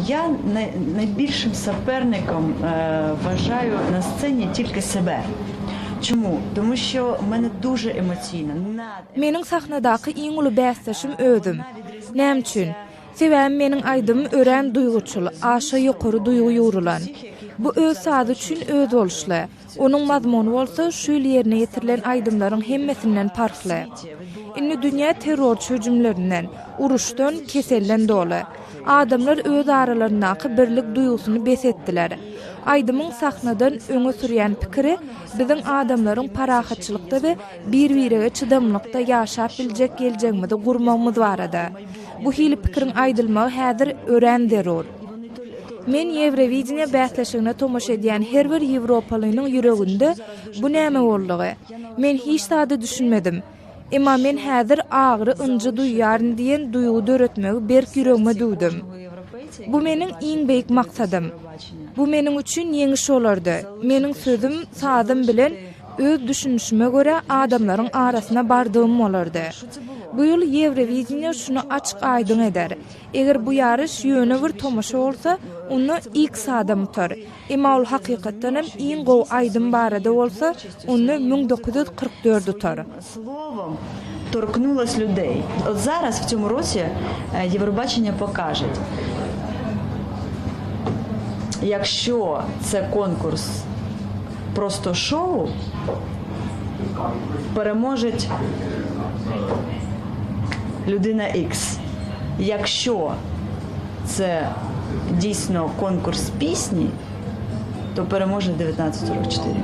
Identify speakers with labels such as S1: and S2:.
S1: Я найбільшим суперником вважаю на сцені тільки себе. Чому? Тому що в мене дуже емоційна.
S2: Meniň sahnadaky iň uly bäsdeşim özüm. Näme üçin? Sebäbi meniň aýdymym örän duýguçyl, aşa ýokary duýgy ýugrulan. Bu öz sazy üçin özboluşly. Onuň mazmuny bolsa şu ýyl ýerine ýetirilen aýdymlaryň hemmesinden parhly. Indi dünýä terrorçy hüjümlerinden, uruşdan, keselden doly. Adamlar öz aralaryndaky birlik duýgusyny bes etdiler. Aýdymyň sahnadan öňe sürýän pikiri biziň adamlaryň parahatçylykda we bir-birege çydamlykda ýaşap biljek geljegimizi gurmagymyz barada. Bu hili pikiriň aýdylmagy häzir örän zerur. Men Ýewrowideniýe bäsleşigine tomaşa edýän her bir ýewropalynyň ýüreginde bu näme boldugy? Men hiç zada düşünmedim. Emma men häzir agyry ynjy duýýaryn diýen duýgy döretmegi berk ýüregime düwdüm. Bu meniň iň beýik maksadym. Bu meniň üçin ýeňiş bolardy. Meniň sözüm, sazym bilen öz düşünişime görä adamlaryň arasyna bardygym bolardy. Bu ýyl Ýewrowideniýe şuny açyk-aýdyň eder. Eger bu ýaryş ýöne bir tomaşa bolsa, onda X adam utar. Emma ol hakykatdan hem iň gowy aýdym barada bolsa, onda 1944 utar.
S1: Словом торкнулось людей. От зараз в цьому році Євробачення покаже, якщо це конкурс просто шоу, переможеть людина Х. Якщо це дійсно конкурс пісні, то переможе 1944.